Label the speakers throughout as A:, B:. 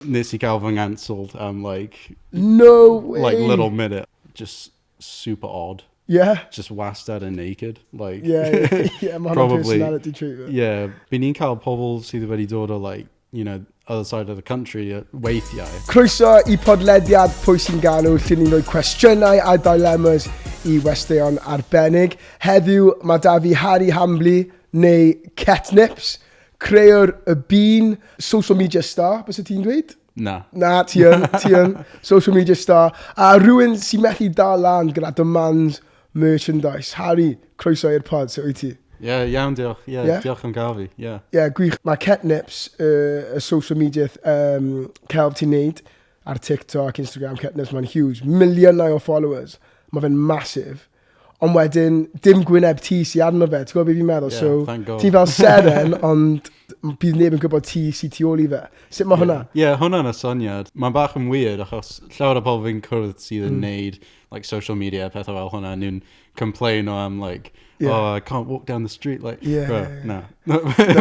A: Nes i gael fy nghancelled am like,
B: No way!
A: Like little minute. Just super odd. Just wastad yn naked. Like,
B: Yeah, mae hwnna'n personality trait.
A: Yeah. By ni'n cael pobl sydd wedi dod o like, other side of the country weithiau.
B: Croeso i podlediad Pwy sy'n Galw, lle ni'n rhoi cwestiynau a dilemmas i westeion arbennig. Heddiw mae da fi Harry Hambley neu Ketnips, crëwr y Bean, social media star, byse ti'n dweud?
A: Na.
B: Na, ti yn, ti yn. Social media star. A rhywun sy'n methu dal lan gyda demands merchandise. Harry, croeso i'r pod, sut wyt ti?
A: Yeah, iawn, diolch. Yeah,
B: Yeah?
A: Diolch am gael fi. Yeah.
B: Yeah, gwych. Mae Ketnips, y social media celf ti'n neud ar TikTok, Instagram, Ketnips, mae'n huge. Miliynau o followers. Mae fe'n massive. Ond wedyn, dim gwyneb ti sy'n arno fe. Ti'n gwybod beth fi'n meddwl?
A: Yeah,
B: So,
A: thank God.
B: ti fel seren, ond bydd neb yn gwybod ti sy'n tu ôl i fe. Sut mae hwnna?
A: Yeah, hwnna'n y syniad. Mae'n bach yn weird achos llawer o pobl fi'n cwrdd sydd yn neud like, social media, pethau fel hwnna, nhw'n complain o am like, "Oh, I can't walk down the street." Like, bro, na.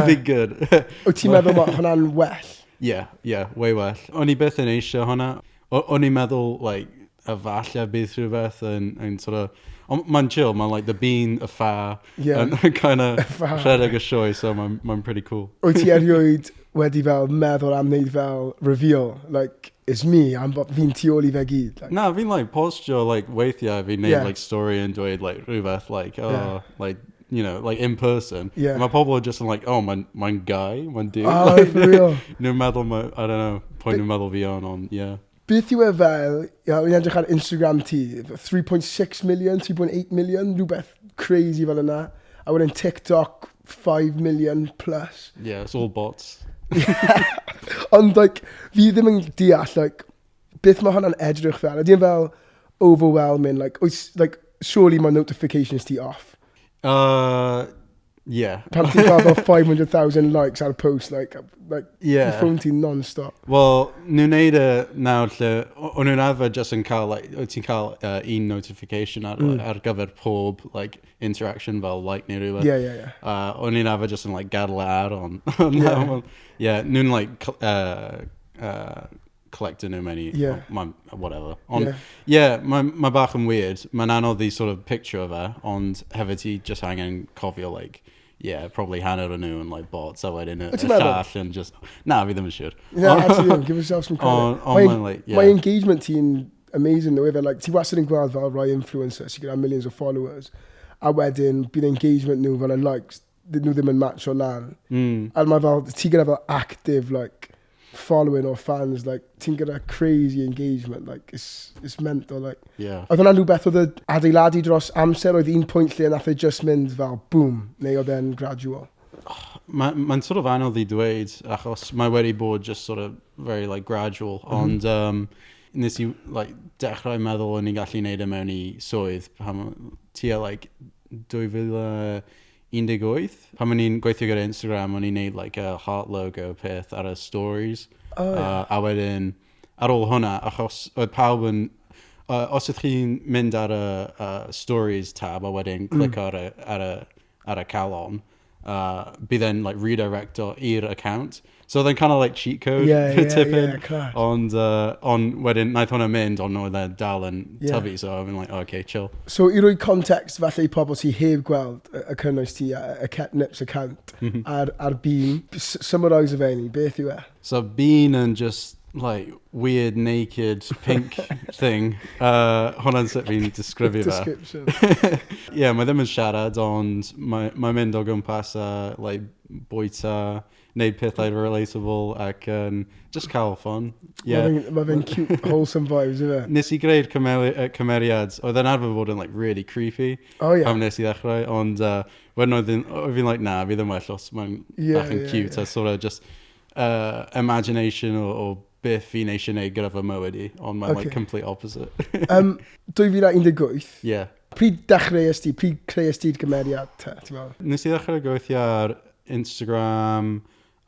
A: Be good.
B: Wyt ti'n meddwl mae hwnna'n well?
A: Yeah, way well. O'n i byth yn eisiau hwnna. O'n i'n meddwl, like, efallai bydd rhywbeth yn sort of. Ond mae'n chill, mae'n like the bean, y ffa, and kind of
B: ffa.
A: rhedeg y sioe, so mae'n pretty cool.
B: Wyt ti erioed wedi fel meddwl am wneud fel reveal? Like, it's me, am bod fi'n tu ôl i fe gyd. Like,
A: Na, fi'n like postio like weithiau fi'n neud like story yn dweud like rhywbeth like, oh, like, like in person. Mae pobl just yn like, "Oh, mae'n guy, mae'n dude."
B: Oh,
A: Like,
B: for real?
A: nhw'n meddwl, I don't know, pwy nhw'n meddwl fi on, ond yeah.
B: Beth yw e fel, ia, fi'n edrych ar Instagram ti, 3.6 million, 3.8 million, rhywbeth crazy fel yna. A wedyn TikTok, 5 million plus.
A: Yeah, it's all bots.
B: Ond, like, fi ddim yn deall, like, beth mae hwnna'n edrych fel. Ydy e'n fel overwhelming, like, oes, like, surely mae notifications ti off.
A: Yeah.
B: Pan ti'n cael fel 500,000 likes ar post, like, phone ti'n non-stop.
A: Wel, nhw'n neud e nawr lle, o'n nhw'n arfer just yn cael, like, wyt ti'n cael un notification ar gyfer pob, like, interaction fel like neu rhywbeth.
B: Yeah, yeah, yeah.
A: O'n i'n arfer just yn, like, gadael e ar on. Yeah, nhw'n, like, collecto nhw mewn i, whatever. Ond, yeah, mae bach yn weird. Mae'n anodd i sort of picture fe, ond hefyd ti just angen cofio, like, yeah, probably hanner o nhw yn, like, bots, a wedyn y
B: Wyt
A: y
B: ti'n meddwl?
A: llall yn just. Na, fi ddim yn siŵr.
B: Yeah, absolutely. Give yourself some credit.
A: Ond mae'n like, yeah.
B: Mae engagement ti'n amazing though, efe. Like, ti wastad yn gweld fel rai influencers sydd gyda millions of followers, a wedyn bydd engagement nhw fel y likes, nhw ddim yn match o lan. A mae fel, ti gyda fel active, like, following or fans, like, ti'n gyda crazy engagement, like, it's mental, like. Oedd hwnna'n rhywbeth oedd y adeiladu dros amser, oedd un pwynt lle nath e just mynd fel boom, neu oedd e'n gradual?
A: Mae'n ma sort of anodd i dweud, achos mae wedi bod just sort of very like gradual, ond nes i like, dechrau meddwl o'n i'n gallu neud e mewn i swydd pan tua like 2018. Pan o'n i'n gweithio gyda Instagram, o'n i'n neud like a heart logo peth ar y stories.
B: Oh, yeah.
A: A wedyn, ar ôl hwnna, achos oedd pawb yn... Os ydych chi'n mynd ar y stories tab a wedyn clic ar y calon, bydd e'n like, redirecto i'r account. So oedd e'n kind of like cheat code tipyn.
B: Yeah, class.
A: Ond wedyn, naeth hwnna mynd, ond oedd e dal yn tyfu, so I'm like, "Okay, chill."
B: So i roi context falle i pobl sydd heb gweld y cynnwys ti, y Ketnips account ar Bean, summarise fe i ni, beth yw e?
A: So Bean yn just like weird naked pink thing. Hwnna'n sut fi'n disgrifio fe.
B: Description.
A: Yeah, mae ddim yn siarad, ond mae mynd o gwmpas a like, bwyta, neud pethau relatable ac just cael fun. Yeah.
B: Mae fe'n cute, wholesome vibes, yw e?
A: Nes i greu'r cymeriad, oedd e'n arfer fod yn like, really creepy pam nes i ddechrau, ond wedyn oedd fi'n like, "Na, fi ddim well os mae'n bach yn cute," a sort of just imagination o beth fi'n eisiau neud gyda fy mywyd i, ond mae'n like complete opposite.
B: 2018, pryd dechreuais ti, pryd creuais ti'r gymeriad te, ti'n meddwl?
A: Nes i ddechrau gweithio ar Instagram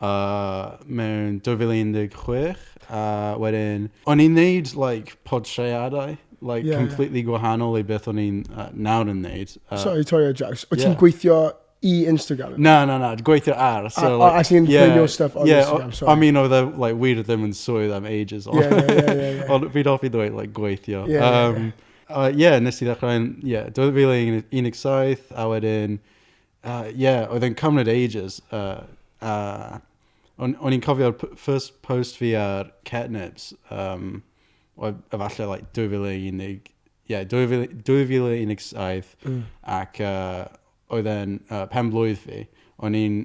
A: mewn 2016, a wedyn, o'n i'n neud like, podtreadau, like, completely gwahanol i beth o'n i'n nawr yn neud.
B: Sorry, torri ar draws. Wyt ti'n gweithio i Instagram?
A: Na, gweithio ar. So,
B: like, as in yeah, your stuff on Instagram, sorry.
A: I mean, oedd e, like, wir ddim yn swydd am ages.
B: Ond, yeah.
A: Ond fi'n hoffi ddweud, like, gweithio. Yeah, nes i ddechrau yn, yeah, 2017, a wedyn, yeah, oedd e'n cymryd ages. O'n i'n cofio'r first post fi ar Ketnipz, oedd efallai, like, 2011, yeah, 2017, ac oedd e'n pen blwydd fi, o'n i'n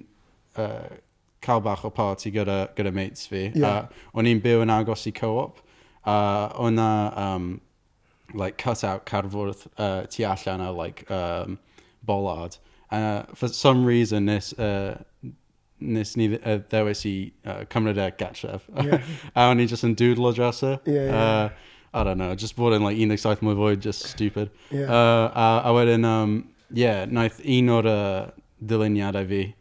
A: cael bach o party gyda mates fi. Yeah. O'n i'n byw yn agos i Co-op. O'n na like cut-out cardfwrdd tu allan a like bollard. For some reason nes ni ddewis i cymryd e gatref.
B: Yeah.
A: A o'n i just yn doodlo dros e.
B: Yeah.
A: I don't know, just bod yn like 17 mlwydd oed, just stupid.
B: Yeah.
A: A wedyn, yeah, naeth un o'r dyluniadau fi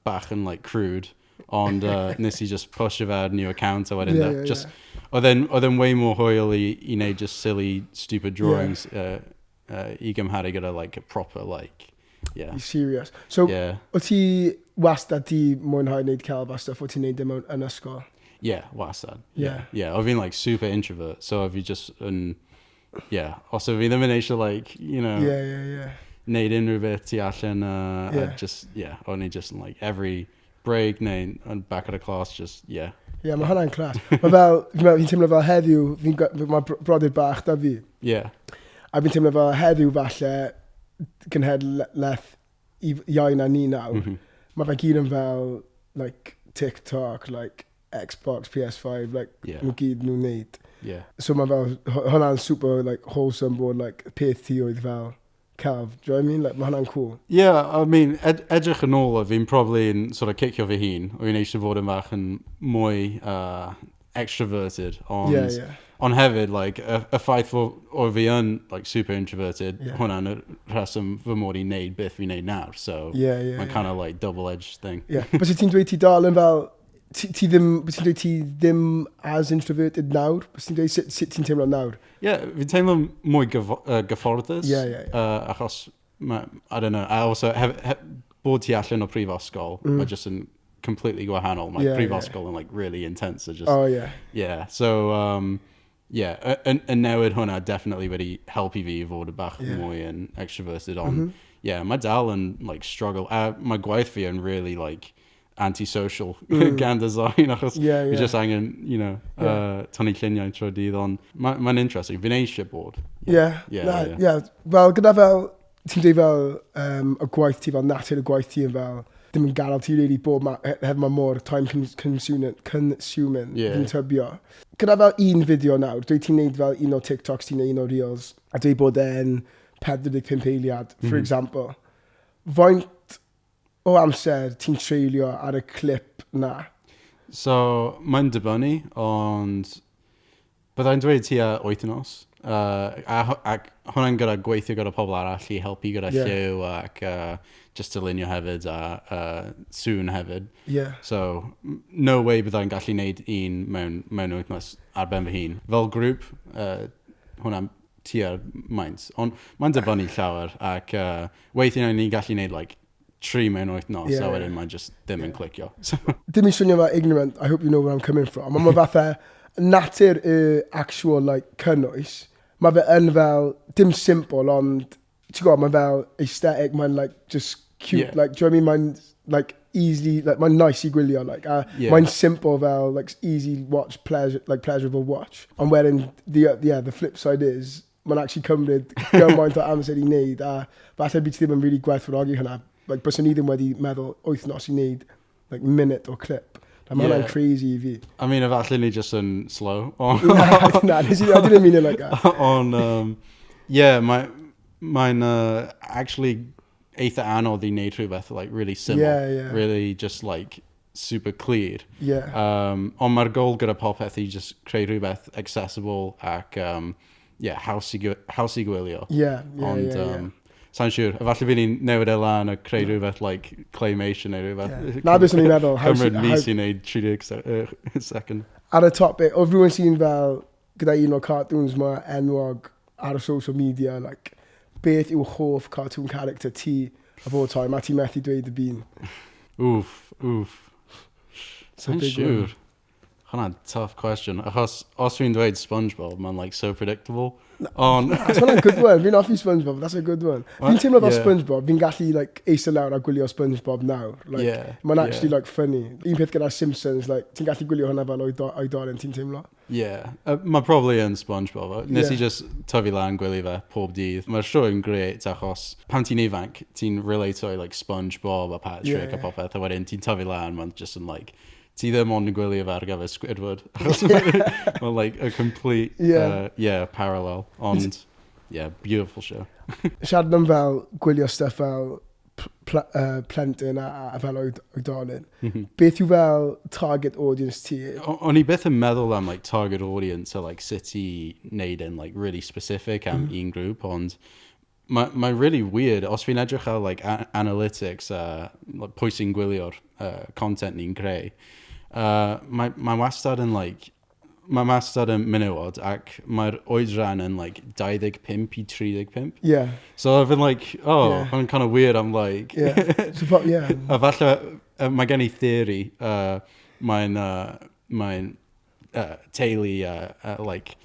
A: bach yn like crude, ond nes i just postio fe ar new account a wedyn just, oedd e'n way more hwyl i wneud just silly, stupid drawings i gymharu gyda like a proper like, yeah.
B: You serious? So,
A: Yeah.
B: o ti wastad di mwynhau wneud celf a stuff, o ti'n neud dim yn ysgol?
A: Yeah, wastad.
B: Yeah.
A: Yeah, oedd fi'n like super introvert, so oedd fi just yn, yeah, os oedd fi ddim yn eisiau like, you know, neud unrhyw beth tu allan, a just, yeah, o'n i just yn like every break neu yn back of the class, just, yeah.
B: Yeah, mae hwnna'n class. Mae fel, fi'n teimlo fel heddiw, mae brodyr bach da fi.
A: Yeah.
B: A fi'n teimlo fel heddiw falle, genhedlaeth iau na ni nawr, mae fe gyd yn fel, like, TikTok, like, Xbox, PS5, like, nhw gyd nhw'n neud.
A: Yeah.
B: So mae fel, hwnna'n super, like, wholesome bod, like, peth ti oedd fel celf. Do you know what I mean? Like, mae hwnna'n cool.
A: Yeah, I mean, edrych yn ôl, fi'n probably yn sort of cicio fy hun. O fi'n eisiau fod yn bach yn mwy extroverted. Ond, ond hefyd, like, y ffaith o fi yn like, super introverted, hwnna'n y rheswm fy mod i'n neud beth fi'n neud nawr. So, mae'n kind of like double-edged thing.
B: Yeah. Bys ti'n dweud ti dal yn fel, ti ddim, bys ti'n dweud ti ddim as introverted nawr? Bys ti'n dweud sut ti'n teimlo nawr?
A: Yeah, fi'n teimlo mwy gyfforddus.
B: Yeah.
A: Achos, ma, I don't know, a also, bod ti allan o prifysgol, mae just yn completely gwahanol. Mae prifysgol yn like really intense. So just,
B: Oh, yeah.
A: Yeah, so, yeah, y newid hwnna definitely wedi helpu fi i fod y bach mwy yn extroverted, ond yeah, mae dal yn like struggle. A mae gwaith fi yn really like antisocial gan design, achos fi just angen, you know, tynnu lluniau trwy'r dydd, ond mae'n interesting. Fi'n eisiau bod.
B: Yeah.
A: Yeah,
B: Na,
A: yeah.
B: yeah. Fel, gyda fel, ti'n dweud fel, y gwaith ti fel natur y gwaith ti yn fel, ddim yn gadael ti really bod ma, hef ma mor time consuming, fi'n tybio. Gyda fel un fideo nawr, dwi ti'n neud fel un o TikToks, ti'n neud un o Reels, a dweud bod e'n 45 eiliad, for example. Faint o amser ti'n treulio ar y clip na?
A: So, mae'n dibynnu, ond byddai'n dweud tua wythnos. Ac hwnna'n gyda gweithio gyda pobl arall i helpu gyda lliw ac just dylunio hefyd a sŵn hefyd. So, no way byddai'n gallu neud un mewn wythnos ar ben fy hun. Fel grŵp, hwnna'n tua'r maint. Ond mae'n dibynnu llawer ac weithiau ni'n gallu neud like, 3 mewn wythnos, a wedyn mae'n just ddim yn clicio. So,
B: Dim i swnio fel ignorant, I hope you know where I'm coming from. Ond mae fatha natur y actual like, cynnwys, mae fe yn fel, dim simple, ond ti'n gwybod, mae fel aesthetic, mae'n like just cute, like, do you know what I mean? Mae'n like easily, like, mae'n nice i gwylio, like, a mae'n simple fel, like, easy watch, pleasure, like, pleasurable watch. Ond wedyn, the flip side is, mae'n actually cymryd gymaint o amser i wneud, a falle bydd ti ddim yn really gwerthfawrogi hwnna. Like, byswn i ddim wedi meddwl wythnos i wneud, like, minute o clip. Like, mae hwnna'n crazy i fi.
A: I mean, efallai ni just yn slow.
B: Na, I didn't mean it like that.
A: Ond, yeah, mae'n actually eitha anodd i wneud rhywbeth like, really syml. Really just like super clear. Ond mae'r goal gyda popeth i just creu rhywbeth accessible ac yeah, haws i gwylio. Ond, sa'n siŵr, efallai fi ni'n newid e lan a creu rhywbeth like claymation neu rhywbeth.
B: Yeah. Na beth o'n i'n meddwl,
A: Cymryd mis i wneud 30 second.
B: Ar y topic, oedd rhywun sy'n fel, gyda un o'r cartoons ma enwog ar y social media, like, beth yw hoff cartoon character ti? of all time, a ti methu dweud y bean.
A: Oof, oof. Sa'n siŵr. Hwna'n tough question. Achos os fi'n dweud SpongeBob, mae'n like so predictable.
B: Ond... That's hwnna'n good one. Fi'n hoffi SpongeBob, that's a good one. Fi'n teimlo fel yeah. SpongeBob, fi'n gallu like, eistedd lawr a gwylio SpongeBob nawr. Like, yeah, mae'n actually yeah. like funny. Un peth gyda Simpsons, like, ti'n gallu gwylio hwnna fel oedolyn, ti'n teimlo?
A: Yeah, mae probably yn SpongeBob. Nes yeah. i just tyfu lan gwylio fe pob dydd. Mae'r sioe yn great achos pan ti'n ifanc, ti'n relate i like, SpongeBob a Patrick yeah, a popeth, a wedyn ti'n tyfu lan, mae'n just yn like, ti ddim ond yn gwylio fe ar gyfer Squidward. Achos mae'n like a complete yeah. Yeah, parallel. Ond, yeah, beautiful show.
B: Siarad am fel gwylio stuff fel plentyn a fel oedolyn. Beth yw fel target audience ti?
A: O'n i byth yn meddwl am like, target audience a like, sut i wneud yn like, really specific am un grŵp, ond mae ma really weird. Os fi'n edrych ar like, analytics a like, pwy sy'n gwylio'r content ni'n creu, mae ma wastad yn like, mae wastad yn menywod ac mae'r oedran yn like 25 i 35. So I've been like, oh, yeah. I'm kind of weird. I'm like...
B: Yeah. So, yeah.
A: A falle, mae gen i theory, mae'n mae teulu, like,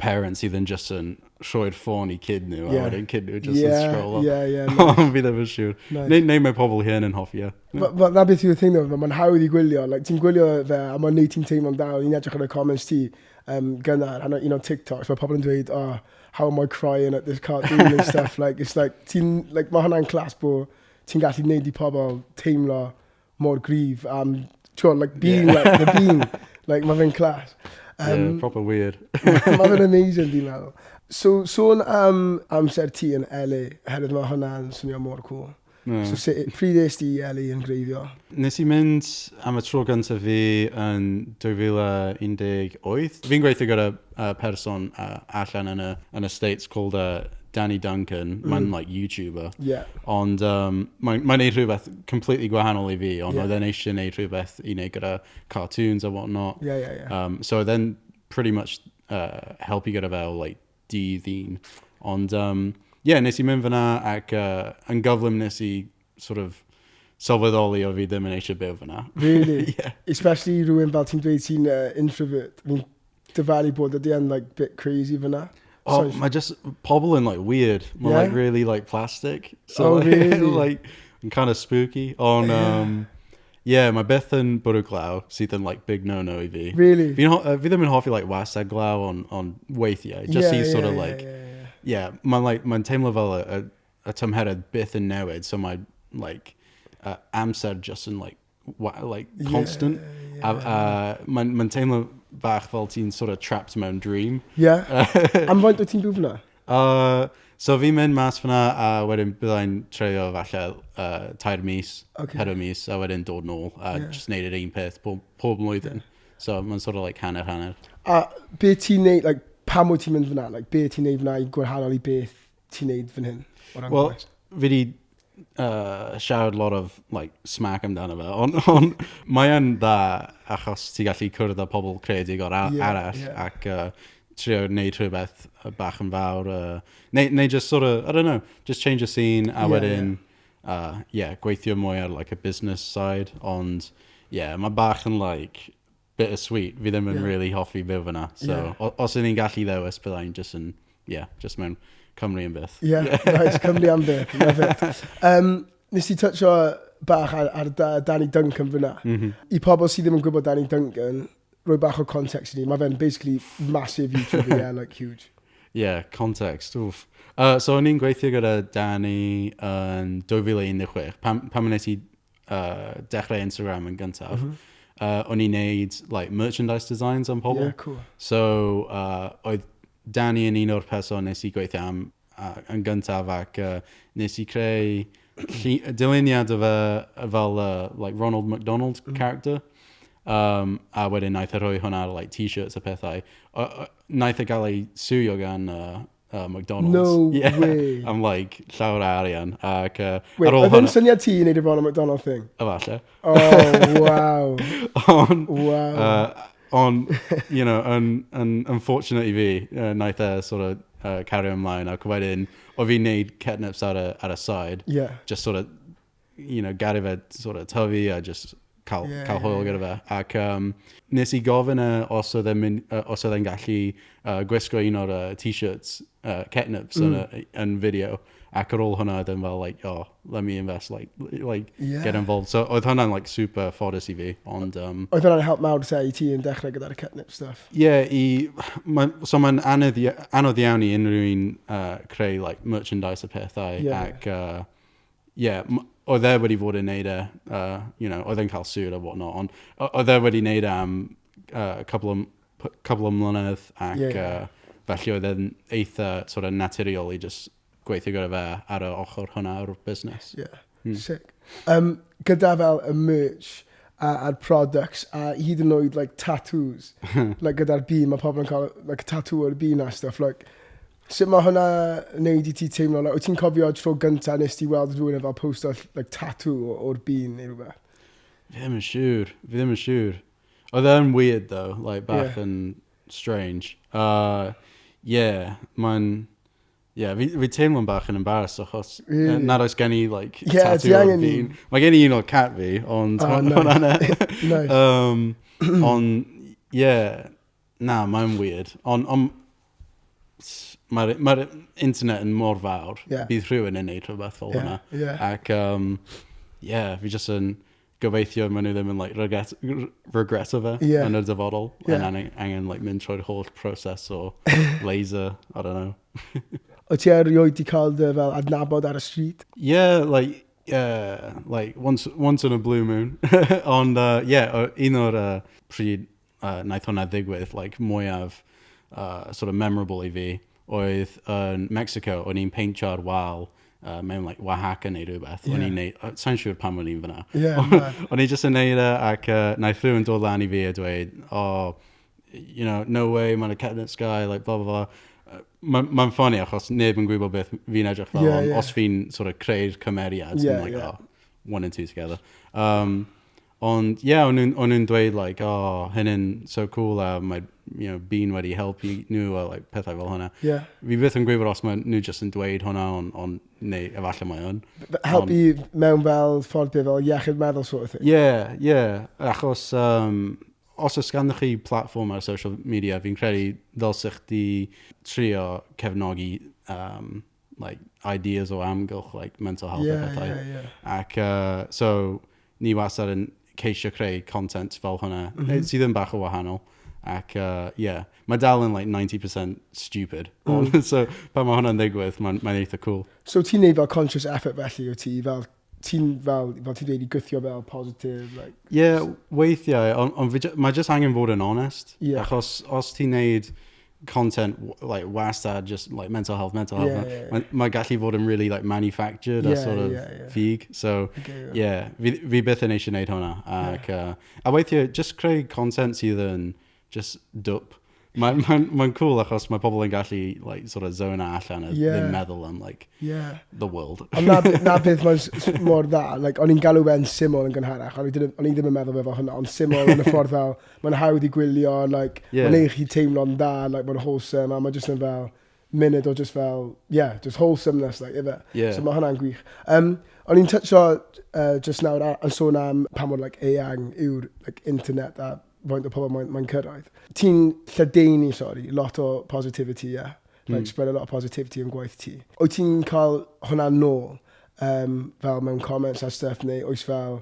A: parents sydd yn just yn rhoi'r ffôn i kid nhw, a wedyn kid nhw just yn scroll up.
B: Yeah, nice.
A: Ond fi ddim yn siŵr. Nice. Neu mae pobl hyn yn hoffi e.
B: But na beth yw'r thing though, mae'n hawdd i gwylio. Like, ti'n gwylio fe, a mae'n neud ti'n teimlo'n dal. Ni'n edrych ar y comments ti gynnar, a un o'r TikToks, mae pobl yn dweud, oh, how am I crying at this cartoon and stuff. Like, it's like, ti'n, like, mae hwnna'n class bod ti'n gallu neud i pobl teimlo mor gryf am, ti'n like, being like the bean. Like, mae fe'n class.
A: Yeah, proper weird.
B: Mae fe'n amazing, dwi'n meddwl. So, sôn am amser ti yn LA, herwydd mae hwnna'n swnio mor cool. Yeah. So, pryd es ti i LA yn greiddio?
A: Nes i mynd am y tro gyntaf fi yn 2018. Fi'n gweithio gyda person allan yn y States called Danny Duncan. Mae'n like YouTuber. Ond mae'n mae neud rhywbeth completely gwahanol i fi, ond oedd e'n eisiau neud rhywbeth i neud gyda cartoons a whatnot. So oedd e'n pretty much helpu gyda fe o like, dydd un. Ond yeah, nes i mynd fyna ac yn gyflym nes i sort of sylweddoli o fi ddim yn eisiau byw fyna.
B: Really?
A: Yeah.
B: Especially rhywun fel ti'n dweud ti'n introvert. Fi'n dyfalu bod ydy yn like, bit crazy fyna.
A: Oh, mae just pobl yn like weird. Mae like really like plastic. So
B: Oh,
A: like,
B: really?
A: like kind of spooky. Ond yeah, mae byth yn bwrw glaw sydd yn like big no-no i fi.
B: Really?
A: Fi ddim yn hoffi like wastad glaw on weithiau. Just i sort of like yeah, mae'n like mae'n teimlo fel y tymheredd byth yn newid, so mae like amser just yn like like constant. A mae'n teimlo bach fel ti'n sort of trapped mewn dream.
B: Yeah. Am faint o ti'n byw fyna?
A: So fi'n mynd mas fyna a wedyn byddai'n treulio falle 3 mis, 4 mis, a wedyn dod nôl a just neud yr un peth pob mlwyddyn. So mae'n sort of like hanner hanner.
B: A be ti'n neud, like, pam wyt ti'n mynd fyna? Like, be ti'n neud fyna i gwahanol i beth ti'n neud fan hyn? O ran
A: Wel,
B: gwaith?
A: fi di siarad lot of like, smack amdano fe, ond mae yn dda achos ti gallu cwrdd â pobl creadigol arall ac trio wneud rhywbeth bach yn fawr. Neu just sort of, I don't know, just change the scene a wedyn, yeah, gweithio mwy ar like a business side, ond yeah, mae bach yn like bittersweet. Fi ddim yn really hoffi byw fyna. So, os ydyn ni'n gallu ddewis, byddai'n just yn, yeah, just mewn Cymru yn byth.
B: Yeah, nice, Cymru am byth, love it. Nes i toucho bach ar Danny Duncan fyna. I pobl sydd ddim yn gwybod Danny Duncan, rhoi bach o context i ni. Mae fe'n basically massive YouTuber, yeah, like huge.
A: Yeah, context, oof. So o'n i'n gweithio gyda Danny yn 2016, pan nes i dechrau Instagram yn gyntaf. O'n i'n neud like, merchandise designs am pobl.
B: Yeah, cool.
A: So oedd Danny yn un o'r person nes i gweithio am yn gyntaf ac nes i creu dyluniad o fe fel like Ronald McDonald character. A wedyn naeth e rhoi hwnna ar like, t-shirts a pethau. Naeth e gael ei suio gan McDonald's.
B: No
A: Yeah.
B: way.
A: Am like llawer o arian. Ac,
B: Wait,
A: ar ôl
B: oedd e'n
A: hwnna...
B: syniad ti i wneud y Ronald McDonald thing?
A: Efallai.
B: Oh, wow.
A: Ond,
B: Wow.
A: On, you know, unfortunate i fi, naeth e sort of cario ymlaen ac wedyn, o fi'n neud Ketnipz ar y side, just sort of you know, gadael fe sort of tyfu a just cael, cael hwyl gyda fe. Ac nes i gofyn e os oedd e'n os oedd e'n gallu gwisgo un o'r t-shirts Ketnipz yn, yn fideo. Ac ar ôl hwnna, oedd e'n fel, like, "Oh, let me invest, like get involved." So oedd hwnna'n, like, super ffodus i fi, ond
B: Oedd hwnna'n help mawr te i ti yn dechrau gyda'r Ketnipz stuff?
A: Yeah, so mae'n anodd iawn i unrhyw un creu, like, merchandise a pethau. Ac, yeah, oedd e wedi fod yn neud e, oedd e'n cael sued a whatnot, ond oedd e wedi neud e am couple o mlynedd ac
B: Ie, ie.
A: Felly oedd e'n eitha sort of naturiol i just gweithio gyda fe ar y ochr hwnna o'r busnes.
B: Yeah, sick. Gyda fel y merch a'r products a hyd yn oed like tattoos, like gyda'r bean, mae pobl yn cael like tattoo o'r bean a stuff, like, sut mae hwnna wneud i ti teimlo? Like, wyt ti'n cofio tro gynta nes ti weld rhywun yn fel posto like, tattoo o'r bean neu rhywbeth?
A: Fi ddim yn siŵr. Fi ddim yn siŵr. Oedd e'n weird though, like bach yn strange. Yeah, mae'n... Yeah, fi teimlo'n bach yn embarrassed achos
B: Really?
A: Nad oes gen i like
B: Yeah, ti
A: tattoo o'r
B: angen
A: bean.
B: un.
A: Mae gen i un o'r cat fi, ond
B: Oh, nice.
A: hwnna'n e.
B: Nice.
A: Ond, yeah, na, mae'n weird. Ond mae'r ma internet yn mor fawr. Bydd rhywun yn neud rhywbeth fel hwnna. Ac, yeah, fi jyst yn gobeithio maen nhw ddim yn like, regreto fe yn y dyfodol. Yn angen like, mynd trwy'r holl proses o laser, I don't know.
B: O ti erioed di cael dy fel adnabod ar y street?
A: Yeah, like, yeah, like once in a blue moon. Ond, yeah, un o'r pryd naeth hwnna ddigwydd, like, mwyaf sort of memorable i fi, oedd yn Mexico, o'n i'n peintio ar wal mewn like Oaxaca neu rhywbeth. O'n i'n neud, sa'n siŵr pam o'n i'n fyna.
B: Yeah, mad.
A: O'n i jyst yn neud e ac naeth rhywun dod lan i fi a dweud, "Oh, no way, mae'n a Ketnipz guy," like blah, blah, blah. Mae'n ma funny achos neb yn gwybod beth fi'n edrych fel, ond os fi'n sort of creu'r cymeriad, I'm like, "Oh, one and two together." Ond, yeah, o'n nhw'n dweud, like, "Oh, hynny'n so cool, a mae, bean wedi helpu nhw, a like, pethau fel hwnna." Fi byth yn gwybod os mae nhw jyst yn dweud hwnna, on, neu efallai mae yn.
B: Helpu mewn fel ffordd beth fel iechyd meddwl sort of thing?
A: Yeah. Achos os oes ganddo chi platform ar social media, fi'n credu ddylsech chdi trio cefnogi like, ideas o amgylch like, mental health a pethau. Ac so, ni wastad yn ceisio creu content fel hwnna, sydd yn bach o wahanol. Ac, yeah, mae dal yn like 90% stupid. Ond, so, pan mae hwnna'n digwydd, mae'n mae eitha cool.
B: So ti'n neud fel conscious effort felly, o ti fel, ti'n fel ti'n dweud i gwthio fel positive, like...
A: Yeah, weithiau, ond mae just angen fod yn honest. Achos os ti'n neud content like wastad just like mental health, mental health, mae ma gallu fod yn really like manufactured a sort of ffug. So, yeah, fi byth yn eisiau neud hwnna. Ac, a weithiau, just creu content sydd yn just dwp. Mae'n ma cool achos mae pobl yn gallu like, sort of zone allan a ddim meddwl am like, the world.
B: Ond na beth mae'n mor dda, like, o'n i'n galw fe'n syml yn gynharach, o'n i ddim yn meddwl fe fel hwnna, ond syml yn y ffordd fel, mae'n hawdd i gwylio, like, mae'n neud chi teimlo'n dda, like, mae'n wholesome, a mae'n just yn fel, munud o just fel, yeah, just wholesomeness, like, ife. So mae hwnna'n gwych. O'n i'n toucho just nawr yn sôn am pa mor like, eang yw'r like, internet a faint o pobl mae'n mae cyrraedd. Ti'n lledaenu, sorry, lot o positivity, yeah? Like, spread a lot of positivity yn gwaith ti. Wyt ti'n cael hwnna nôl, fel mewn comments a stuff, neu oes fel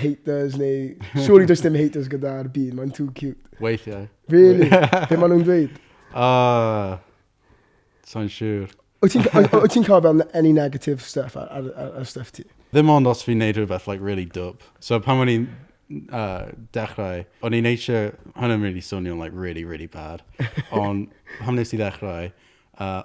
B: haters, neu... Surely does dim haters gyda'r byd, mae'n too cute.
A: Weithiau.
B: Really? Be maen nhw'n dweud?
A: Sa'n siŵr.
B: Wyt ti'n cael fel any negative stuff ar stuff ti?
A: Ddim ond os fi'n neud rhywbeth like really dwp. So pan o'n i'n dechrau, o'n i'n eisiau, hwnna'n really swnio'n like really, really bad. Ond pan nes i ddechrau,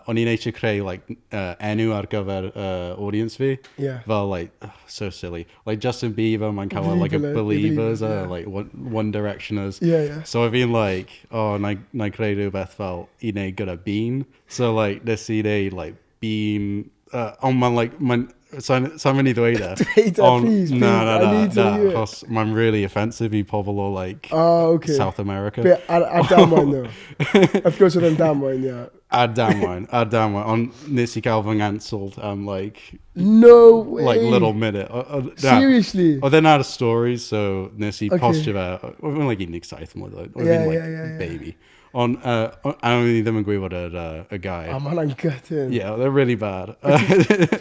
A: o'n i'n eisiau creu like, enw ar gyfer audience fi. Fel like, oh, so silly. Like Justin Bieber, mae'n cael like a
B: Believers,
A: Believers, like One Directioners. So fi'n like, oh, na i creu rhywbeth fel i wneud gyda bean. So like, nes i wneud like bean, ond mae'n like, mae'n Sa'n sa mynd i ddweud e.
B: Dweud e, please,
A: Na, na,
B: please, I
A: na,
B: need to
A: na,
B: hear it.
A: achos mae'n really offensive i pobl o, like,
B: Oh, okay.
A: South America.
B: Be, ar damwain, no. Wrth gwrs oedd e'n damwain, ie.
A: Ar damwain, ar damwain. Ond nes i gael fy nghancelled am, like,
B: No way.
A: like little minute. Na.
B: Seriously?
A: Oedd e'n ar y stories, so nes i
B: Okay.
A: postio fe. Oedd e'n like 17 mlynedd oed. Oedd
B: Yeah,
A: e'n like
B: yeah.
A: baby. Ond, a o'n i ddim yn gwybod yr, y gair.
B: Oh, mae hwnna'n gutting.
A: Yeah, they're really bad.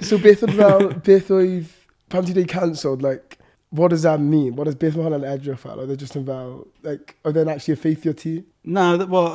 B: So beth oedd fel, beth oedd, pan ti'n dweud cancelled, like, what does that mean? What does, beth mae hwnna'n edrych fel? Oedd e just yn fel, like, oedd e'n actually effeithio ti?
A: Na, well,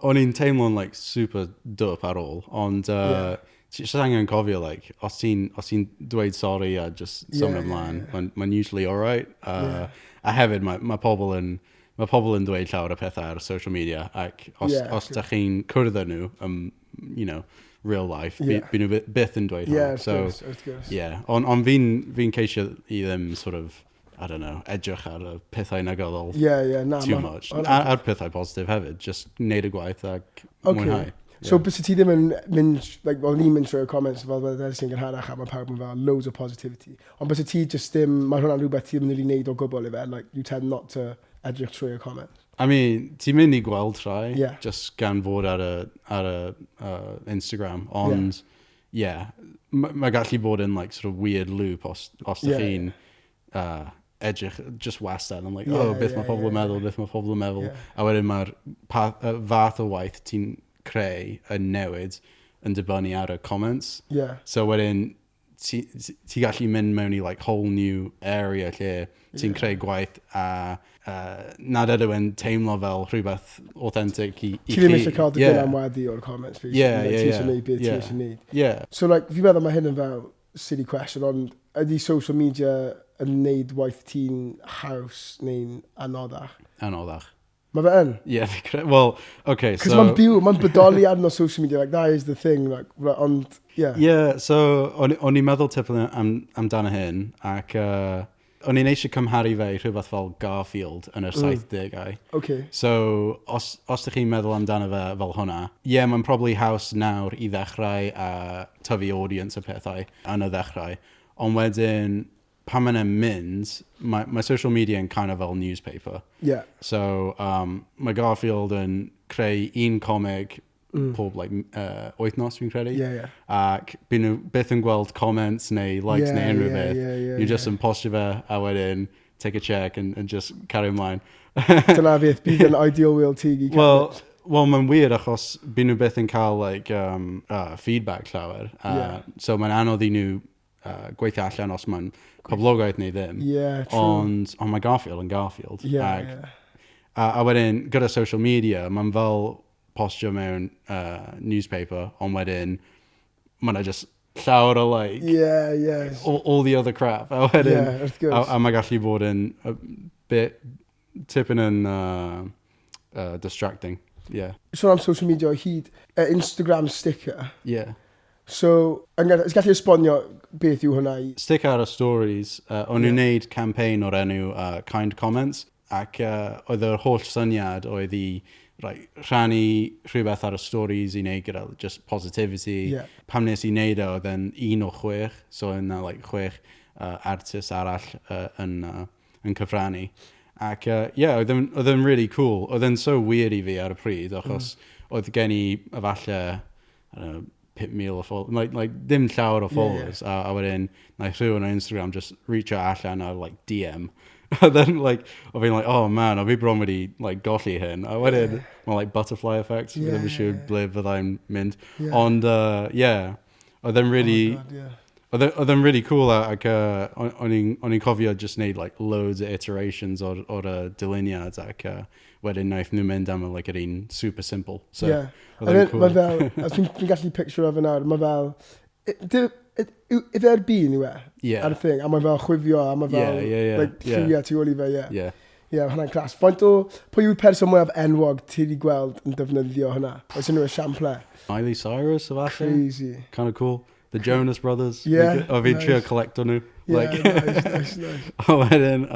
A: o'n i'n teimlo'n like super dwp ar ôl, ond yeah. Ti jyst angen cofio, like, os ti'n os ti'n dweud sorry a just symud ymlaen,
B: yeah.
A: mae'n ma usually alright. A hefyd, mae ma pobl yn, mae pobl yn dweud llawer o pethau ar social media, ac os, os da chi'n cwrdd â nhw, real life, yeah. By nhw byth yn dweud
B: Yeah,
A: hwnna.
B: wrth
A: So,
B: gwrs, wrth gwrs.
A: yeah. Ond on fi'n fi ceisio i ddim sort of, I don't know, edrych ar y pethau negyddol
B: Yeah, na.
A: too much. A'r pethau positif hefyd, just neud y gwaith ac mwynhau.
B: So, yeah. Byse ti ddim yn mynd, like, well, ni'n mynd trwy'r comments fel fel sy'n gynharach a mae pawb yn fel loads of positivity. Ond byse ti just ddim, mae hwnna'n rhywbeth ti ddim yn really neud o gwbl i fe, like, you tend not to edrych trwy'r comments.
A: I mean, ti'n mynd i gweld rhai,
B: Yeah.
A: just gan fod ar y, ar y Instagram, ond, yeah, mae ma gallu bod yn like, sort of weird loop os, os yeah, chi'n edrych just wastad, I'm like, oh, beth mae pobl yn meddwl, beth mae pobl yn meddwl. A wedyn mae'r fath o waith ti'n creu yn newid yn dibynnu ar y comments. So wedyn, ti, ti gallu mynd mewn i like whole new area lle ti'n creu gwaith a nad ydw yn teimlo fel rhywbeth authentic i
B: Ti ddim eisiau cael dy dylanwadu o'r comments, basically.
A: Yeah,
B: like, ti eisiau neud beth ti eisiau neud. So, like, fi'n meddwl mae hyn yn fel silly question, ond ydy social media yn neud waith ti'n haws neu'n anoddach?
A: Anoddach.
B: Mae fe yn?
A: Yeah, fi well, okay,
B: so... Cos mae'n byw, mae'n bodoli arno social media, like, that is the thing, like, ond, yeah.
A: Yeah, so, o'n i'n meddwl tipyn amdano hyn, ac o'n i'n eisiau cymharu fe i rhywbeth fel Garfield yn yr 70au. So, os ydych chi'n meddwl amdano fe fel hwnna, yeah, mae'n probably haws nawr i ddechrau a tyfu audience a pethau yn y ddechrau. Ond wedyn, pan mae'n mynd, mae social media yn kind of fel newspaper. So, mae Garfield yn creu un comic pob like, wythnos, fi'n credu. Ac by nhw byth yn gweld comments neu likes neu unrhyw beth. Nhw just yn postio fe a wedyn take a check and just carry ymlaen.
B: Dyna beth bydd yn ideal world ti i
A: Well, mae'n weird achos by nhw byth yn cael like, feedback llawer. So mae'n anodd i nhw gweithio allan os mae'n poblogaeth neu ddim.
B: Yeah, true.
A: Ond mae Garfield yn Garfield. A wedyn, gyda social media, mae'n fel postio mewn newspaper, ond wedyn, mae'n just llawer o like, all the other crap. A wedyn,
B: Yeah, wrth gwrs.
A: a mae gallu bod yn a bit tipyn yn distracting. Yeah.
B: Sôn am social media o hyd, Instagram sticker.
A: Yeah.
B: So, yn gallu esbonio beth yw hwnna i...
A: Stick ar y stories, o'n nhw'n neud campaign o'r enw Kind Comments, ac oedd yr holl syniad oedd i rhannu rhywbeth ar y stories i wneud gyda just positivity. Pam nes i wneud e, oedd e'n 1 o 6, so yna like, 6 artist arall yn cyfrannu. Ac yeah, oedd e'n really cool. Oedd e'n so weird i fi ar y pryd, achos oedd gen i efallai, I don't know, 5,000 o followers, like, dim llawer o followers, a wedyn, naeth rhywun ar Instagram just reach out allan ar like, DM. A then, like, o fi'n like, oh man, o fi bron wedi like, golli hyn. A wedyn, mae like butterfly effect, fi ddim yn siŵr ble fyddai'n mynd. Ond, yeah, oedd e'n really,
B: Oh my God, yeah.
A: oedd e'n really cool ac o'n i'n cofio just wneud like, loads o iterations o'r dyluniad ac wedyn naeth nhw mynd am like, yr un super simple. So, oedd e'n cool.
B: Mae fel, a fi'n gallu picture o fe nawr, mae fel, ife ar bean yw e?
A: Yeah.
B: Ar y thing, a mae fel chwifio, a mae fel, like, lliwiau tu ôl i fe, yeah. Yeah, hwnna'n class. Faint o, pwy yw'r person mwyaf enwog ti wedi gweld yn defnyddio hwnna? Oes unrhyw esiample?
A: Miley Cyrus, efallai.
B: Crazy.
A: Kind of cool. The Jonas Brothers.
B: Yeah,
A: O fi'n trio
B: nice.
A: collecto nhw.
B: Yeah,
A: Like,
B: nice, nice, nice.
A: A wedyn,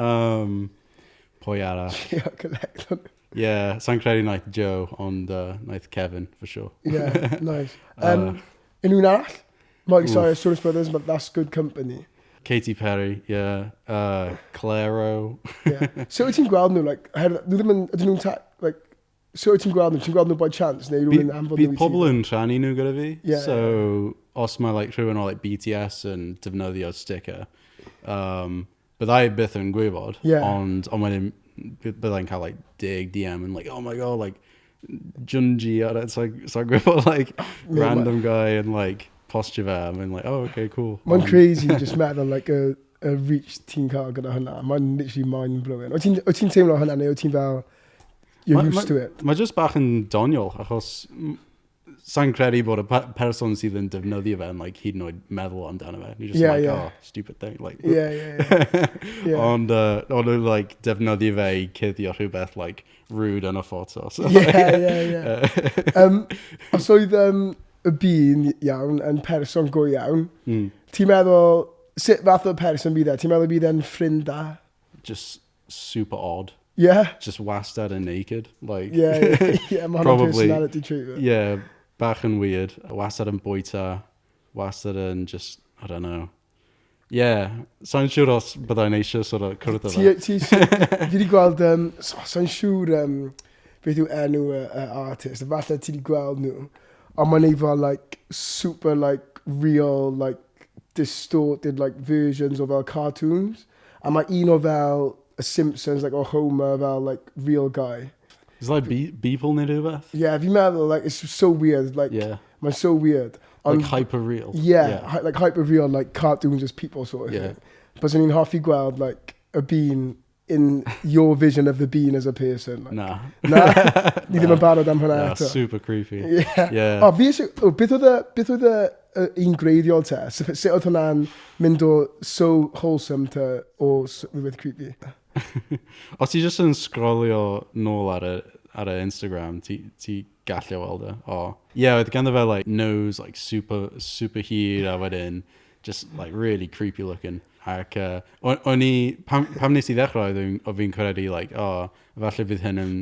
A: pwy arall?
B: Trio collecto nhw.
A: Yeah, sa'n credu naeth Joe, ond naeth Kevin, for sure.
B: Yeah, nice. Unrhyw un arall? Miley Cyrus, Jonas Brothers, but that's good company.
A: Katy Perry, yeah. Clairo.
B: Yeah. So wyt ti'n gweld nhw, like, nhw ddim yn, ydyn nhw'n ta, like, so wyt ti'n gweld nhw, ti'n gweld nhw by chance, neu rhywun anfon nhw i
A: ti? Bydd pobl yn rhannu nhw gyda fi. Yeah, so, yeah. Os mae like, rhywun o like, BTS yn defnyddio sticker, byddai byth yn gwybod, yeah. Ond wedyn byddai'n cael like, 10 DM and like, oh my god, like, Junji, so, so gwybod, like, random guy and like, postio fe, a mae'n like, oh, okay, cool.
B: Mae'n crazy just meddwl, like, y reach ti'n cael gyda hwnna. Mae'n literally mind-blowing. Wyt ti'n ti teimlo hwnna, neu wyt ti'n fel, you're ma, used to it?
A: Mae just bach yn doniol, achos sa'n credu bod y person sydd yn defnyddio fe yn like, hyd yn oed meddwl amdano fe. You're just like, oh, stupid thing. Like,
B: yeah.
A: Ond ond nhw'n like, defnyddio fe i cuddio rhywbeth like, rude yn y ffoto.
B: So, yeah. Os oedd y bean iawn yn person go iawn, ti'n meddwl, sut fath o person bydd e? Ti'n meddwl bydd e'n ffrind da?
A: Just super odd.
B: Yeah?
A: Just wastad and naked. Like,
B: Yeah, mae hwnna'n personality trait.
A: Yeah, bach yn weird. Wastad yn bwyta. Wastad yn just, I don't know. Yeah, sa'n siŵr os byddai'n eisiau sort of cwrdd â
B: fe. Fi wedi gweld, sa'n siŵr beth yw enw y artist, falle ti wedi gweld nhw, ond mae'n efo like, super like, real, like, distorted like, versions o fel cartoons. A mae un o fel y Simpsons, like, o Homer, fel like, real guy.
A: Is like Beeple neu rhywbeth?
B: Yeah, fi'n meddwl, like, it's so weird. Like, yeah. Mae'n so weird.
A: Like hyper real.
B: Yeah, yeah. Like hyper real, like cartoons as people sort of thing. Byddwn ni'n hoffi gweld, like, a bean in your vision of the bean as a person. Like,
A: Na.
B: Na? Ni ddim yn barod am hwnna eto.
A: Super creepy.
B: Yeah.
A: Yeah.
B: O, fi eisiau... Oh, beth oedd y un greiddiol te? Sut oedd hwnna'n mynd o so wholesome to o rhywbeth creepy?
A: Os ti jyst yn scrollio nôl ar y Instagram, ti gallu weld e. Oh. Yeah, oedd ganddo fe like, nose like, super, super hir a wedyn just like really creepy looking. Ac o'n i, pam nes i ddechrau, oedd fi'n credu, like, oh, falle bydd hyn yn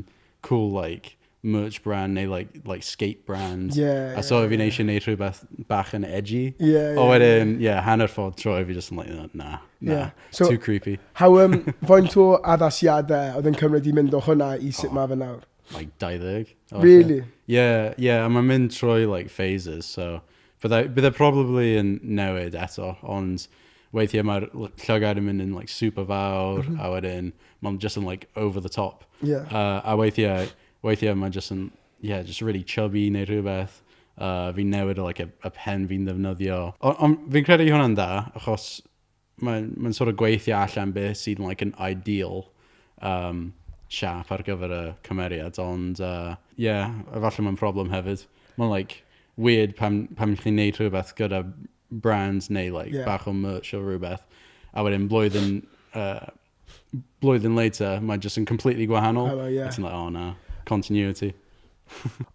A: cool, like, merch brand neu, like skate brand.
B: Yeah,
A: a so oedd fi'n eisiau gwneud rhywbeth bach yn edgy.
B: Yeah,
A: yeah. O wedyn, yeah, hanner ffordd trwy, fi just yn like, nah, yeah. So, too creepy.
B: How, faint o addasiadau oedd yn cymryd i mynd o hwnna i sut mae fe nawr?
A: Like, 20.
B: Really?
A: Yeah, yeah, a mae'n mynd trwy, like, phases, so... Bydde probably yn newid eto, ond weithiau mae'r llygad yn mynd yn like, super fawr, a wedyn mae'n just yn like, over the top.
B: Yeah.
A: A weithiau mae'n just yn, yeah, just really chubby neu rhywbeth. Fi'n newid like, y pen fi'n ddefnyddio. Ond fi'n credu hwnna'n dda, achos mae'n sort of gweithio allan beth sydd like, an ideal siap ar gyfer y cymeriad, ond yeah, efallai mae'n problem hefyd. Mae'n like, weird pam chi'n neud rhywbeth gyda brands neu like, bach o merch o rhywbeth. A wedyn blwyddyn later, mae just yn completely gwahanol.
B: Hello, yeah.
A: It's like, oh no, continuity.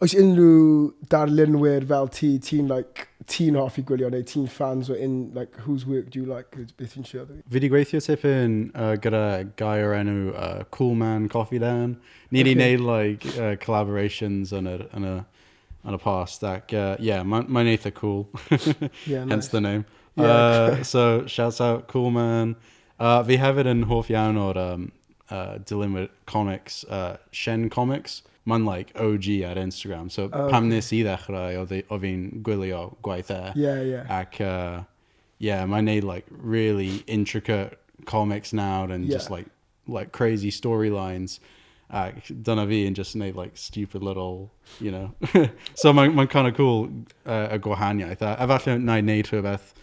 B: Oes unrhyw darlunwyr fel ti, ti'n like, ti'n hoffi gwylio neu ti'n fans o in, like, whose work do you like, beth ti'n siarad?
A: Fi wedi gweithio tipyn gyda guy o'r enw Cool Man Coffee Dan. Ni wedi neud like, collaborations yn y past, ac yeah, mae'n eitha cool.
B: Yeah, nice.
A: Hence the name.
B: Yeah.
A: So, shouts out Cool Man. Fi hefyd yn hoff iawn o'r dilynwyr comics, Shen Comics. Mae'n like OG ar Instagram. So pam nes i ddechrau, oedd fi'n gwylio gwaith e.
B: Yeah, yeah.
A: Ac, yeah, mae'n neud like really intricate comics now and just like crazy storylines. Ac dyna fi yn just neud like stupid little, you know. So mae'n kind of cool y gwahaniaeth. A falle na i neud rhywbeth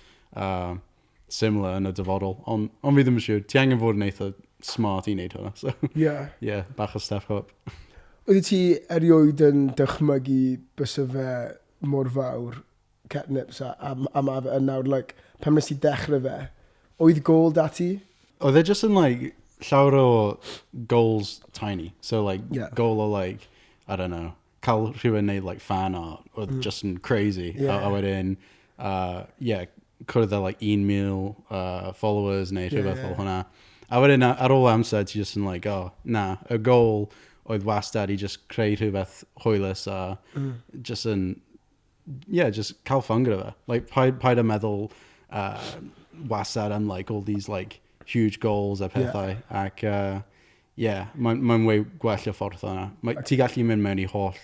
A: similar yn y dyfodol. Ond fi ddim yn siŵr. Ti angen fod yn eitha smart i neud hwnna. So,
B: yeah.
A: Yeah, bach o step up.
B: Oeddet ti erioed yn dychmygu bysa fe mor fawr, Ketnipz, a ma fe yn nawr, like, pan nes ti dechrau fe, oedd goal da ti?
A: Oedd e just yn, like, llawer o goals tiny. So, like, goal o, like, I don't know, cael rhywun neud, like, fan art, oedd just yn crazy.
B: Yeah.
A: A wedyn, yeah, cwrdd â, like, 1,000 followers neu rhywbeth fel hwnna. A wedyn, ar ôl amser, ti just yn, like, oh, na, y goal oedd wastad i just creu rhywbeth hwylus a just yn yeah, just cael fun gyda fe. Like, paid, paid â meddwl wastad am like all these like huge goals a pethau. Yeah. Ac, yeah, mae'n mae way gwell y ffordd yna. Mae, ti gallu mynd mewn i holl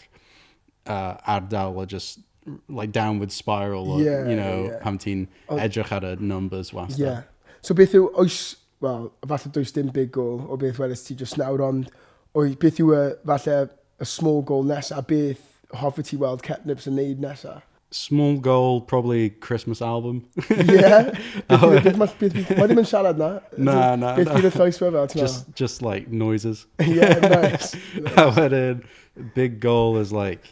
A: ardal o just like downward spiral o, yeah, you know, yeah. pam ti'n edrych ar y numbers wastad.
B: Yeah. So beth yw, oes, well, falle does dim big goal o beth wedys ti just nawr, ond oes, beth yw y, falle y small goal nesa, beth hoffi ti weld Ketnipz yn neud nesa?
A: Small goal, probably Christmas album.
B: Yeah. Beth, beth, beth, beth, mae ddim yn siarad na.
A: Na, na.
B: Beth bydd y llais fe fel?
A: Just like noises.
B: Yeah, nice.
A: A wedyn, big goal is like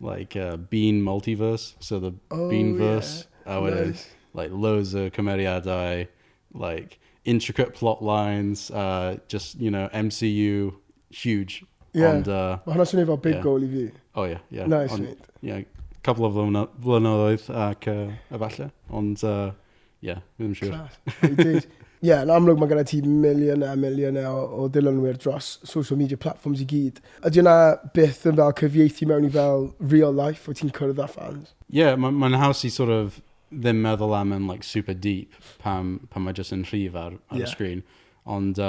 A: Bean multiverse, so the
B: oh,
A: Beanverse.
B: Yeah.
A: A wedyn,
B: nice.
A: Like loads o cymeriadau, like intricate plot lines, just, you know, MCU, huge.
B: Yeah.
A: Ond,
B: mae hwnna'n swnio fel big
A: yeah.
B: goal i fi.
A: Oh yeah, yeah.
B: Nice,
A: ond,
B: mate.
A: Yeah, couple of blynyddoedd ac efallai, ond yeah, ddim siŵr.
B: Class. Yeah, yn amlwg mae gyda ti miliynau a miliynau o ddilynwyr dros social media platforms i gyd. Ydy yna byth yn fel cyfieithu mewn i fel real life, o ti'n cwrdd â fans?
A: Yeah, mae'n ma haws i sort of ddim meddwl am yn like super deep pam, pam mae jyst yn rhif ar
B: yeah.
A: y sgrin. Ond,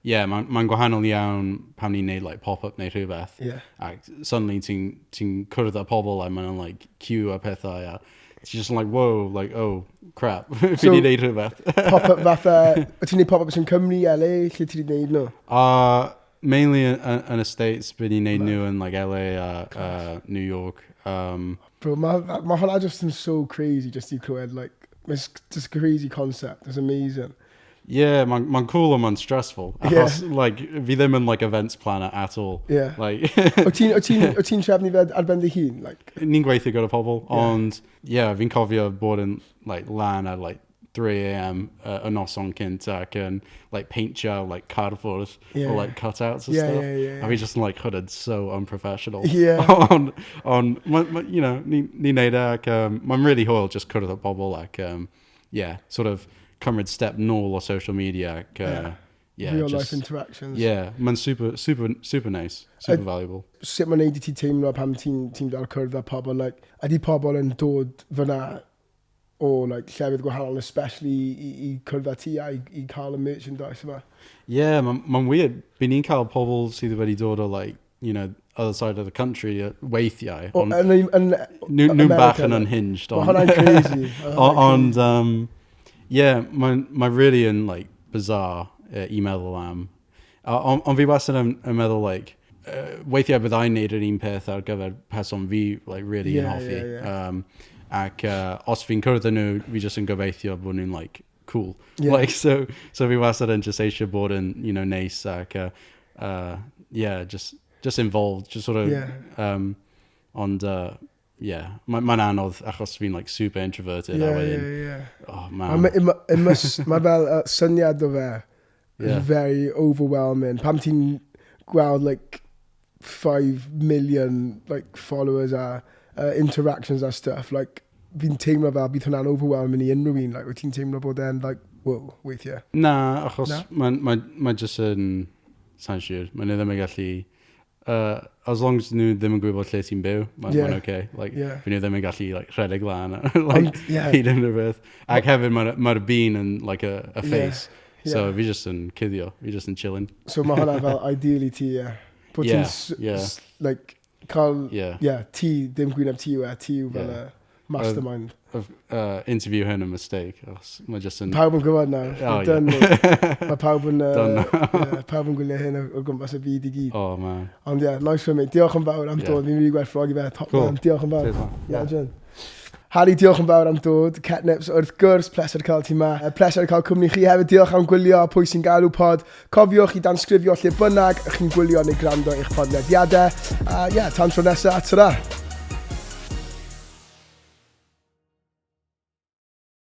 A: yeah, mae'n ma gwahanol iawn pam ni'n neud like, pop-up neu rhywbeth.
B: Yeah.
A: Ac suddenly ti'n ti cwrdd â pobl a maen nhw'n like, queue a pethau a it's just like, whoa, like, oh, crap, fi
B: So-
A: di neud rhywbeth.
B: Pop-up fatha, o ti'n neud pop-ups yn Cymru, LA, lle ti wedi neud nhw?
A: Mainly yn y States, but ni'n neud nhw yn like LA a New York.
B: Bro, mae ma hwnna just yn so crazy just i clywed, like, it's just crazy concept, it's amazing.
A: Yeah, mae'n ma cool ond mae'n stressful. Achos,
B: Yeah.
A: like, fi ddim yn like events planner at all.
B: Yeah.
A: Like,
B: O ti'n o ti'n o ti'n trefnu fe ar ben dy hun? Like,
A: ni'n gweithio gyda pobl,
B: Yeah.
A: ond yeah, fi'n cofio bod yn like, lan at like 3 a.m. Y noson cynt ac yn like, peintio like, cardboard
B: Yeah.
A: or like cutouts and
B: Yeah,
A: stuff.
B: yeah, yeah,
A: A fi just yn like hooded so unprofessional.
B: Yeah.
A: Ond, on, ma, ma, you know, ni'n ni neud e ac mae'n really hwyl just cwrdd â pobl ac yeah, sort of cymryd step nôl o social media ac
B: Yeah.
A: yeah,
B: real
A: just,
B: life interactions.
A: yeah, mae'n super, super, super nice, super valuable.
B: Sut mae'n neud i ti teimlo pam ti'n ti fel cwrdd â pobl? Like, ydy pobl yn dod fyna o like, llefydd gwahanol, especially i cwrdd â ti a i cael y merchandise yma?
A: Yeah, mae'n ma weird. By ni'n cael pobl sydd wedi dod o, like, you know, other side of the country weithiau.
B: O,
A: Ond
B: yn
A: nhw'n bach yn
B: America,
A: unhinged.
B: Mae
A: Ond,
B: hwnna'n crazy. Ma' hwnna'n
A: ond yeah, mae'n ma really yn, like, bizarre i meddwl am. Ond on fi wastad yn meddwl, like, weithiau byddai'n neud yr un peth ar gyfer person fi, like, really
B: Yeah,
A: yn hoffi.
B: yeah, yeah.
A: Ac os fi'n cwrdd â nhw, fi jyst yn gobeithio bod nhw'n, like, cool.
B: Yeah.
A: Like, so fi wastad yn just eisiau bod yn, you know, neis ac, yeah, just involved, just sort of,
B: Yeah.
A: Ond, yeah, mae'n ma anodd achos fi'n, like, super introverted.
B: Yeah,
A: a wedyn,
B: yeah, yeah.
A: oh,
B: Ma,
A: man.
B: ma fel syniad o fe is
A: Yeah.
B: very overwhelming. Pam ti'n gweld like 5 million like followers a interactions a stuff, like fi'n teimlo fel bydd hwnna'n overwhelming i unrhyw un. Like, wyt ti'n teimlo bod e'n like, whoa, weithiau.
A: Na, achos
B: Na?
A: mae'n ma, ma jyst yn, sa'n siŵr, maen nhw ddim yn gallu, as long as nhw ddim yn gwybod lle ti'n byw, mae'n
B: Yeah.
A: ma okay. Like,
B: Yeah.
A: Fy nhw ddim yn gallu like, rhedeg lan, like,
B: Ond, yeah.
A: hyd unrhyw beth. Ac hefyd mae'r ma bean yn like a face,
B: Yeah.
A: so fi jyst yn cuddio, fi jyst yn chilling.
B: So mae hwnna fel ideally ti, yeah. Bod
A: Yeah,
B: ti'n
A: yeah.
B: like, cael,
A: Yeah.
B: yeah, ti, ddim gwyneb ti yw e, ti yw fel
A: Yeah.
B: y mastermind.
A: Interview hyn yn mistake, achos mae jyst yn...
B: Pawb yn gwybod nawr.
A: Oh,
B: Done,
A: yeah.
B: mate. Mae pawb yn,
A: Done
B: yeah, pawb yn gwylio hyn o gwmpas y byd i gyd.
A: Oh, man.
B: Ond ie, yeah, nice one, mate. Diolch yn fawr am
A: Yeah.
B: dod. Fi'n rili gwerthfawrogi fe. Top
A: Cool.
B: man. Diolch yn fawr.
A: Cheers, man.
B: Yeah. Legend. Harry, diolch yn fawr am dod. Ketnipz, wrth gwrs, pleser cael ti ma. Pleser cael cwmni chi hefyd. Diolch am gwylio Pwy Sy'n Galw Pod. Cofiwch i dansgrifio lle bynnag ych chi'n gwylio neu gwrando eich podlediadau. A yeah, tan tro nesaf, ta-ra.